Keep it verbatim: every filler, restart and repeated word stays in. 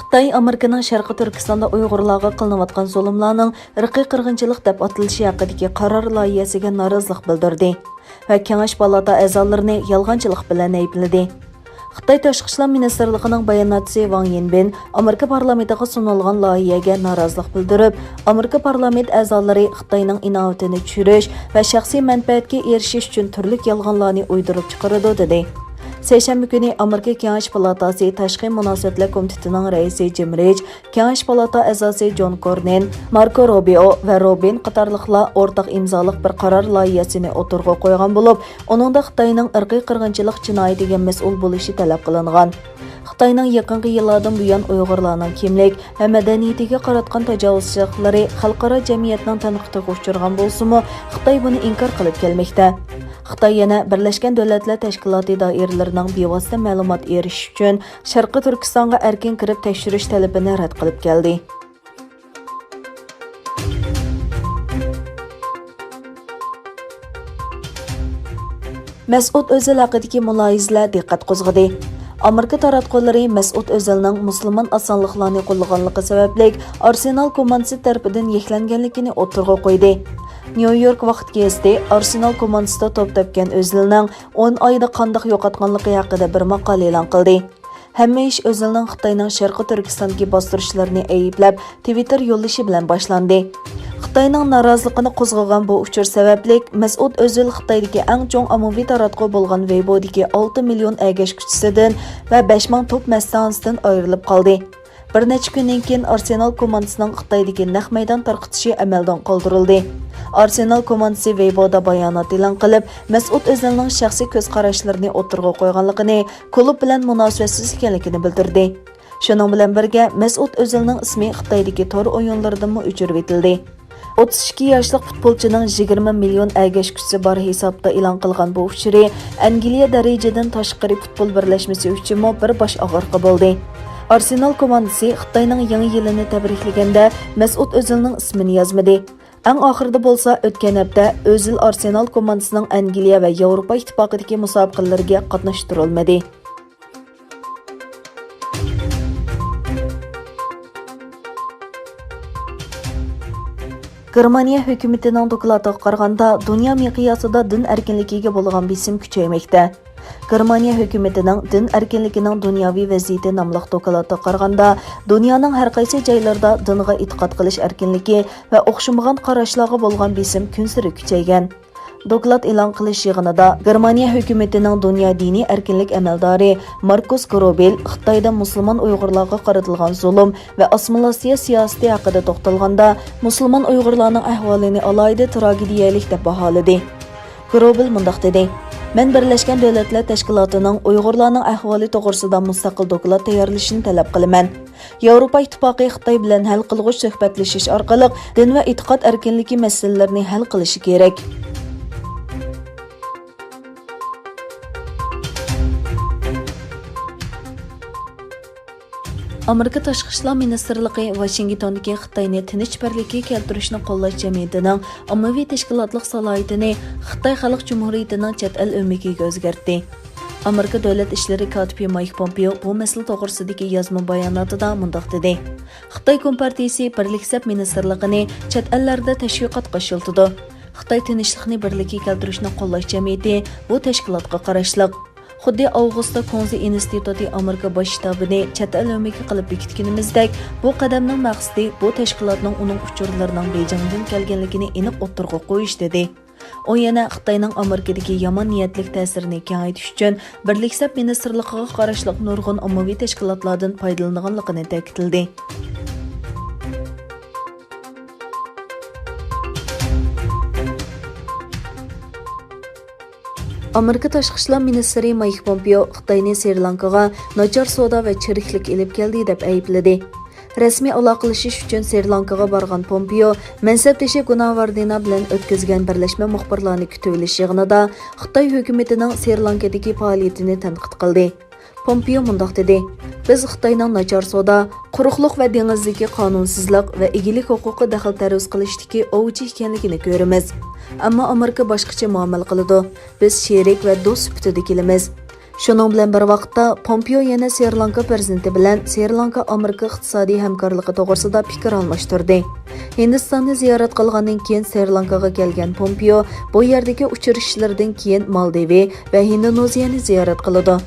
خىتاي ئامېرىكىنىڭ شەرقىي تۈركىستاندا ئۇيغۇرلارغا قىلىنىۋاتقان زۇلۇملارنىڭ ئىرقىي قىرغىنچىلىق دەپ ئاتىلىشى ھەققىدىكى قارار لايىھەسىگە نارازىلىق بىلدۈردى ۋە كېڭەش پالاتا ئەزالىرىنى يالغانچىلىق بىلەن ئەيىبلىدى. خىتاي تاشقى ئىشلار مىنىستىرلىقىنىڭ باياناتچىسى ۋاڭ يىنبىن ئامېرىكا پارلامېنتىغا سۇنۇلغان لايىھەگە نارازىلىق بىلدۈرۈپ، ئامېرىكا پارلامېنت ئەزالىرى خىتاينىڭ ئىناۋىتىنى چۈشۈرۈش ۋە شەخسىي مەنپەئەتكە ئېرىشىش ئۈچۈن تۈرلۈك يالغانلارنى ئويدۇرۇپ چىقىرىدۇ، دېدى. سەيشەنبە كۈنى ئامېرىكا كېڭەش پالاتاسى تاشقى مۇناسىۋەتلەر كومىتېتىنىڭ رەئىسى جىم رىچ، كېڭەش پالاتا ئەزاسى جون كورنىن، ماركو روبىئو ۋە روبىن قاتارلىقلار ئورتاق ئىمزالىق بىر قارار لايىھەسىنى ئوتتۇرىغا قويغان بولۇپ، ئۇنىڭدا خىتاينىڭ ئىرقىي قىرغىنچىلىق جىنايىتىگە مەسئۇل بولۇشى تەلەپ قىلىنغان. خىتاينىڭ يېقىنقى يىللاردىن بۇيان ئۇيغۇرلارنىڭ كىملىك ۋە مەدەنىيىتىگە قاراتقان تاجاۋۇزچىلىقلىرى خەلقئارا جەمئىيەتنىڭ تەنقىدىگە ئۇچرىغان بولسىمۇ، خىتاي بۇنى ئىنكار قىلىپ كەلمەكتە. خىتاي يەنە بىرلەشكەن دۆلەتلەر تەشكىلاتى دائىرىلىرىنىڭ بىۋاسىتە مەلۇمات ئېرىشىش ئۈچۈن شەرقىي تۈركىستانغا ئەركىن كىرىپ تەكشۈرۈش تەلىپىنى رەت قىلىپ كەلدى. مەسئۇد ئۆزەل ھەققىدىكى مۇلاھىزىلەر دىققەت قوزغىدى. ئامېرىكا تاراتقۇلىرى مەسئۇد ئۆزەلنىڭ مۇسۇلمان ئاسانلىقلارنى قوللىغانلىقى سەۋەبلىك ئارسېنال كوماندىسى تەرىپىدىن يەكلەنگەنلىكىنى ئوتتۇرىغا قويدى. نيۇ يورك ۋاقىت گېزىتى ئارسېنال كوماندىسىدا توپ تەپكەن ئۆزىلنىڭ ئون ئايدا قانداق يوقاتقانلىقى ھەققىدە بىر ماقالە ئېلان قىلدى. ھەممە ئىش ئۆزىلنىڭ خىتاينىڭ شەرقىي تۈركىستاندىكى باستۇرۇشلىرىنى ئەيىبلەپ، تىۋىتتېر يوللىشى بىلەن باشلاندى. خىتاينىڭ نارازىلىقىنى قوزغىغان بۇ ئۇچۇر سەۋەبلىك، مەسئۇد ئۆزىل خىتايدىكى ئەڭ چوڭ ئاممىۋى تاراتقۇ بولغان ۋېيبودىكى ئالتە مىليون ئەگەشكۈچىسىدىن ۋە بەش مىڭ توپ مەستانىسىدىن ئايرىلىپ قالدى. بىر نەچچە كۈندىن كېيىن ئارسېنال كوماندىسىنىڭ خىتايدىكى نەق مەيدان تارقىتىشى ئەمەلدىن قالدۇرۇلدى. ئارسېنال كوماندىسى ۋېيبودا بايانات ئېلان قىلىپ، مەسئۇد ئۆزىلنىڭ شەخسىي كۆز قاراشلىرىنى ئوتتۇرىغا قويغانلىقىنى، كۇلۇب بىلەن مۇناسىۋەتسىز ئىكەنلىكىنى بىلدۈردى. شۇنىڭ بىلەن بىرگە، مەسئۇد ئۆزىلنىڭ ئىسمى خىتايدىكى تور ئويۇنلىرىدىمۇ ئۆچۈرۈۋېتىلدى. ئوتتۇز ئىككى ياشلىق پۇتبولچىنىڭ يىگىرمە مىليون ئەگەشكۈچىسى بار ھېسابتا ئېلان قىلغان بۇ ئۇچۇرى ئەنگلىيە دەرىجىدىن تاشقىرى پۇتبول بىرلەشمىسى ئۈچۈنمۇ بىر باش ئاغرىقى بولدى. ئارسېنال كوماندىسى خىتاينىڭ يېڭى يىلىنى تەبرىكلىگەندە، مەسئۇد ئۆزىلنىڭ ئىسمىنى يازمىدى. ئەڭ ئاخىرىدا بولسا، ئۆتكەن ھەپتە ئۆزىل ئارسېنال كوماندىسىنىڭ ئەنگلىيە ۋە ياۋروپا ئىتتىپاقىدىكى مۇسابىقىلىرىگە قاتناشتۇرۇلمىدى. گېرمانىيە ھۆكۈمىتىنىڭ دوكلاتىغا قارىغاندا، دۇنيا مىقياسىدا دىن ئەركىنلىكىگە بولغان بېسىم كۈچەيمەكتە. گېرمانىيە ھۆكۈمىتىنىڭ دىن ئەركىنلىكىنىڭ دۇنياۋى ۋەزىيىتى ناملىق دوكلاتىغا قارىغاندا، دۇنيانىڭ ھەر قايسى جايلىرىدا دىنغا ئېتىقاد قىلىش ئەركىنلىكى ۋە ئوخشىمىغان قاراشلارغا بولغان بېسىم كۈنسېرى كۈچەيگەن. دوكلات ئېلان قىلىش يىغىنىدا گېرمانىيە ھۆكۈمىتىنىڭ دۇنيا دىنىي ئەركىنلىك ئەمەلدارى ماركۇس گروبېل خىتايدا مۇسۇلمان ئۇيغۇرلارغا قارىتىلغان زۇلۇم ۋە ئاسسىمىلياتسىيە سىياسىتى ھەققىدە توختالغاندا، مۇسۇلمان ئۇيغۇرلارنىڭ ئەھۋالىنى ئالاھىدە تراگېدىيەلىك دەپ باھالىدى. گروبېل مۇنداق دېدى، مەن بىرلەشكەن دۆلەتلەر تەشكىلاتىنىڭ ئۇيغۇرلارنىڭ ئەھۋالى توغرىسىدا مۇستەقىل دوكلات تەييارلىشىنى تەلەپ قىلىمەن. ياۋروپا ئىتتىپاقى خىتاي بىلەن ھەل قىلغۇچ سۆھبەتلىشىش ئارقىلىق دىن ۋە ئېتىقاد ئەركىنلىكى مەسىلىلىرىنى ھەل قىلىشى كېرەك. ئامېرىكا تاشقى ئىشلار مىنىستىرلىقى ۋاشىنگتوندىكى خىتاينى تىنچ بىرلىككە كەلتۈرۈشنى قوللاش جەمئىيىتىنىڭ ئاممىۋى تەشكىلاتلىق سالاھىيىتىنى خىتاي خەلق جۇمھۇرىيىتىنىڭ چەت ئەل ئۆمىكىگە ئۆزگەرتتى. ئامېرىكا دۆلەت ئىشلىرى كاتىپى مايك پومپېئو بۇ مەسىلە توغرىسىدىكى يازما باياناتىدا مۇنداق دېدى، خىتاي كومپارتىيىسى بىرلىك سەپ مىنىستىرلىقىنى چەت ئەللەردە تەشۋىقاتقا ئىشلىتىدۇ. خىتاي تىنچلىقنى بىرلىككە كەلتۈرۈشنى قوللاش جەمئىيىتى بۇ تەشكىلاتقا قاراشلىق. خۇددى ئاۋغۇستا كۇڭزى ئىنستىتۇتى ئامېرىكا باش شتابىنى چەت ئەل ئۆمىكى قىلىپ بېكىتكىنىمىزدەك، بۇ قەدەمنىڭ مەقسىتى بۇ تەشكىلاتنىڭ ئۇنىڭ ئۇچۇرلىرىنىڭ بېيجىڭدىن كەلگەنلىكىنى ئېنىق ئوتتۇرىغا قويۇش، دېدى. ئۇ يەنە خىتاينىڭ ئامېرىكىدىكى يامان نىيەتلىك تەسىرىنى كېڭەيتىش ئۈچۈن بىرلىك سەپ مىنىستىرلىقىغا قاراشلىق نۇرغۇن ئاممىۋى تەشكىلاتلاردىن پايدىلىنىدىغانلىقىنى تەكىتلىدى. ئامېرىكا تاشقى ئىشلار مىنىستىرى مايك پومپېئو خىتاينى سرى لانكىغا ناچار سودا ۋە چىرىكلىك ئېلىپ كەلدى دەپ ئەيىبلىدى. رەسمىي ئالاقىلىشىش ئۈچۈن سرى لانكىغا بارغان پومپېئو مەنسەپدىشى گۇناۋاردىنا بىلەن ئۆتكۈزگەن بىرلەشمە مۇخبىرلارنى كۈتۈۋېلىش يىغىنىدا خىتاي ھۆكۈمىتىنىڭ سرى لانكىدىكى پائالىيىتىنى تەنقىد قىلدى. پومپېئو مۇنداق دېدى، بىز خىتاينىڭ ناچار سودا، قۇرۇقلۇق ۋە دېڭىزدىكى قانۇنسىزلىق ۋە ئىگىلىك ھوقۇقى دەخلى-تەرۇز قىلىشتىكى ئوۋچى ئىكەنلىكىنى كۆرىمىز. ئەمما ئامېرىكا باشقىچە مۇئامىلە قىلىدۇ. بىز شېرىك ۋە دوست سۈپىتىدە كېلىمىز. شۇنىڭ بىلەن بىر ۋاقىتتا، پومپېئو يەنە سرى لانكا پىرېزىدېنتى بىلەن سرى لانكا ئامېرىكا ئىقتىسادىي ھەمكارلىقى توغرىسىدا پىكىر ئالماشتۇردى. ھىندىستاننى زىيارەت قىلغاندىن كېيىن سرى لانكىغا كەلگەن پومپېئو بۇ يەردىكى ئۇچرىشىشلىرىدىن كېيىن مالدىۋى ۋە ھىندونېزىيەنى زىيارەت قىلىدۇ.